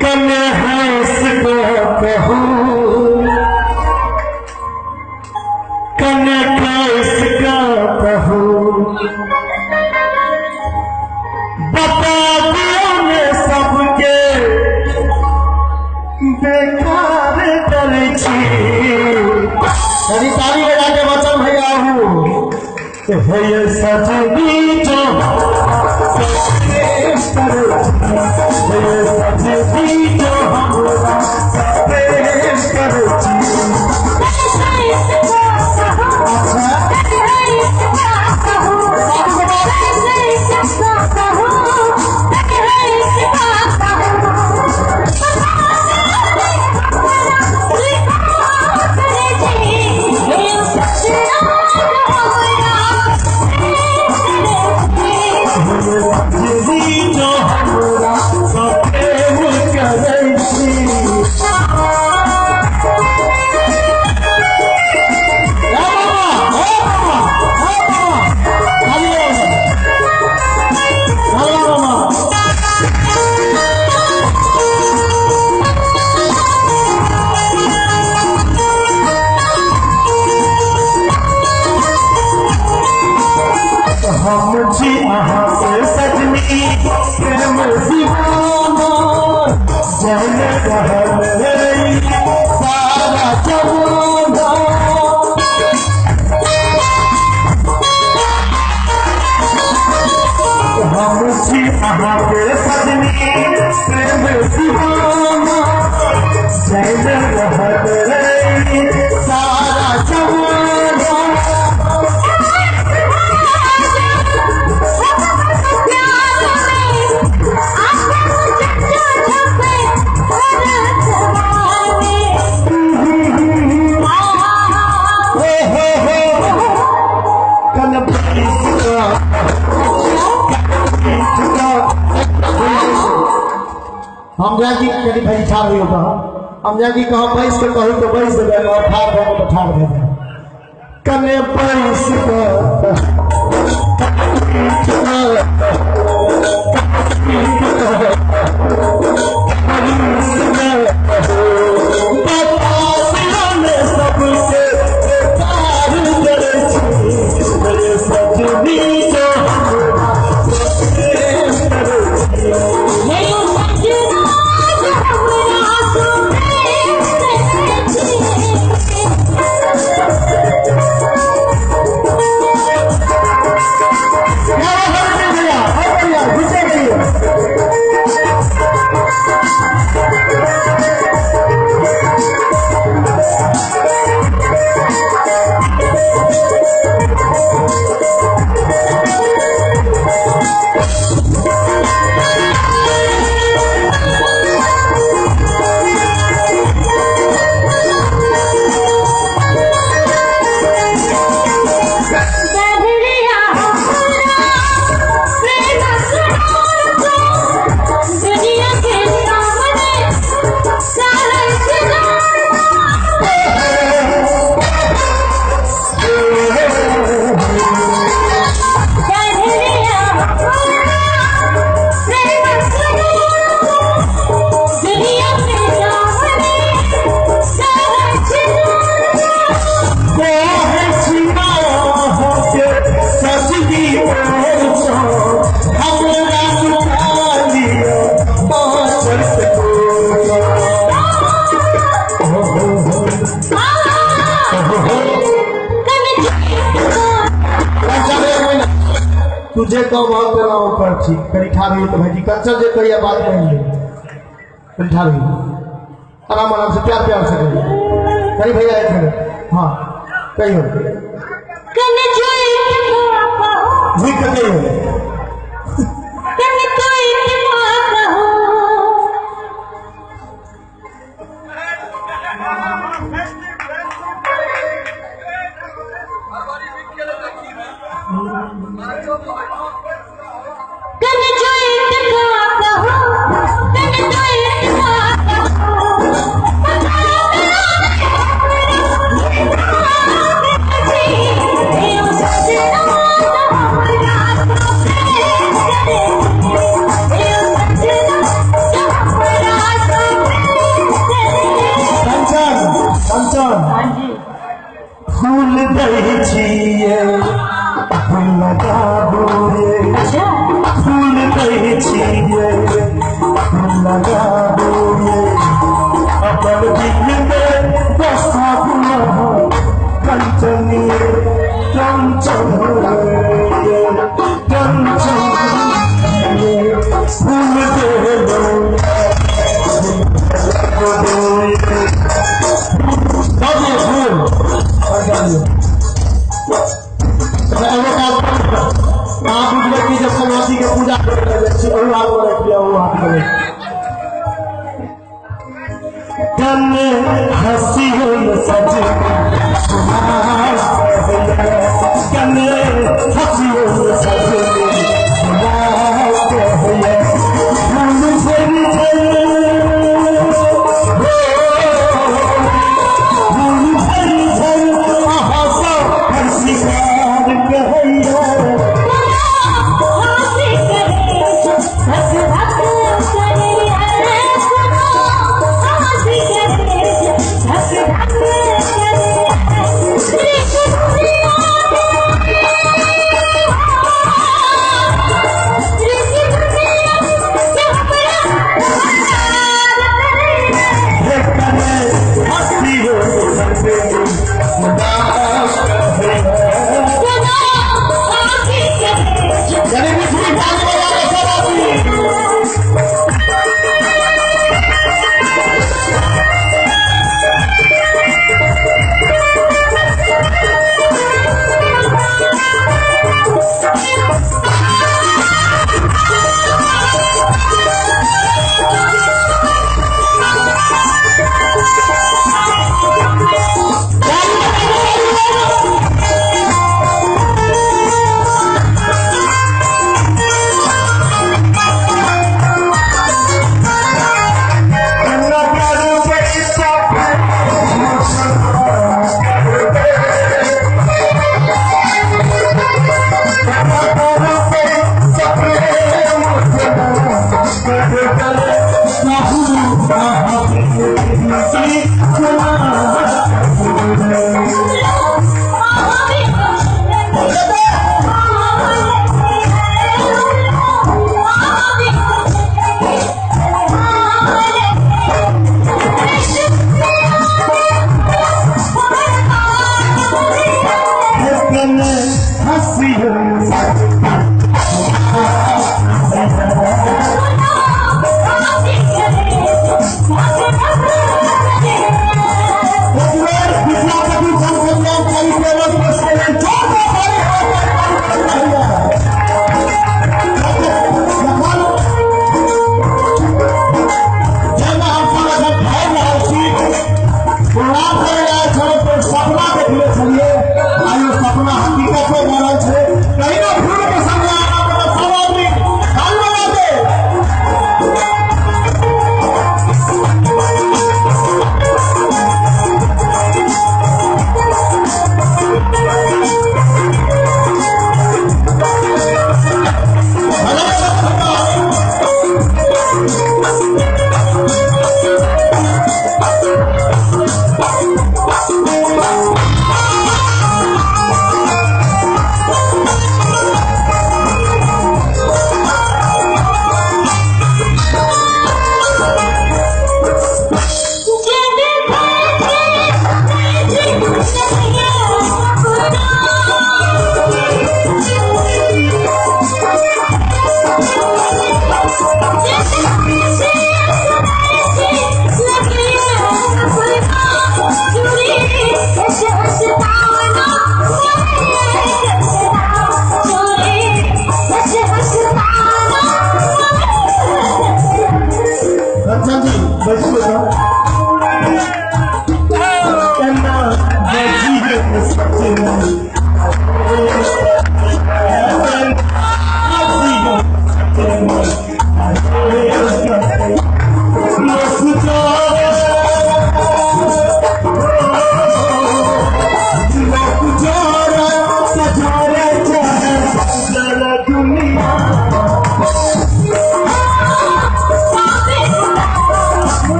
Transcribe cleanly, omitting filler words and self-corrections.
कने हंस को कहूँ, कने कैस का कहूँ, बता दियो ने सबके बेकार करै छी। ताली बजा के बचन भैया हूँ हे सजनी जो सजनी जो हमरा प्रेम करै छी। हम छी अहाँ से सजनी प्रेम दीवाना, जाने रहल सारा जमाना। हम छी अहाँ के सजनी प्रेम दीवाना, जाने रहल सारा जमाना। हम जाके कभी भाई ठाड़ हुई होता, हम जाके कहो बैस के कहू तो बैस देबै और ठाड़ भऽ तो ठाड़ भऽ जाए। कने बैस सबसे प्यार करै छी सजनी जो प्रेम करै छी। तुझे कब बहुत तेरा ऊपर ठीक करी ठाड़ हुई तो भाई जी कंचन जे कहिया बात नहीं है, करी ठाड़ हुई आराम आराम से प्यार प्यार से करिए करी भैया एक मिनट। हाँ कहियो झुक के कहियो। Oh, लगाबू रे, फूल दै छियै फूल लगाबू रे, अपन दिल में बसाबू कंचनी कंचन कंचन फूल देलो फूल। अहाँ बुझबै कि जब भगवती के पूजा करे लए जाइ छी, अहू हाथ में राखि लिअ, अहू हाथ में राखि। कने हंसियन सज सुहास कने हंसियन सज सुहास कहैया, फूल झरि झरि फूल झरि झरि अहाँ सब शिकार कहैया। Thank you.